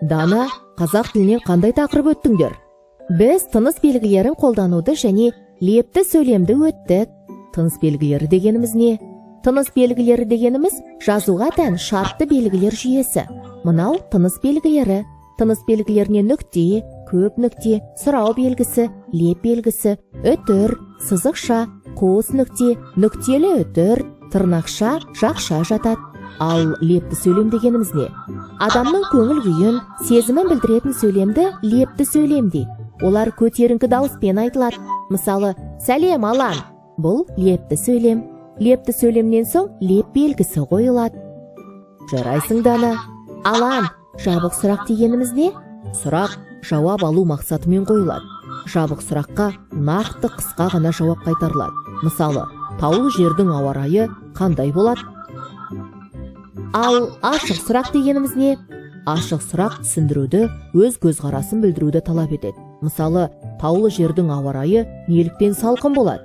Дана, қазақ тілінен қандай тақырып өттіңдер? Біз тыныс белгілерін қолдануды және лепті сөйлемді өттік. Тыныс белгілері дегеніміз не? Тыныс белгілері дегеніміз – жазуға тән шартты белгілер жүйесі. Мынау – тыныс белгілері. Тыныс белгілеріне нүкте, көп нүкте, сұрау белгісі, леп белгісі, үтір, сызықша, қос нүкте, нүктелі үтір, тырнақша, жақша жатады. Ал лепті сөйлем дегеніміз не? Адамның көңіл күйін, сезімін білдіретін сөйлемді лепті сөйлем дейді. Олар көтеріңкі дауыспен айтылады. Мысалы, «Сәлем, Алан!» Бұл – лепті сөйлем. Лепті сөйлемнен соң леп белгісі қойылады. Жарайсың, Дана. Алан, жабық сұрақ дегеніміз не? Сұрақ жауап алу мақсатымен қойылады. Жабық сұраққа нақты, қысқа ғана жауап қайтарылады. Мысалы, таулы жердің ауа райы қандай болады? Ал ашық сұрақ дегеніміз не? Ашық сұрақ түсіндіруді, өз көзқарасын білдіруді талап етеді. Мысалы, таулы жердің ауа райы неліктен салқын болады?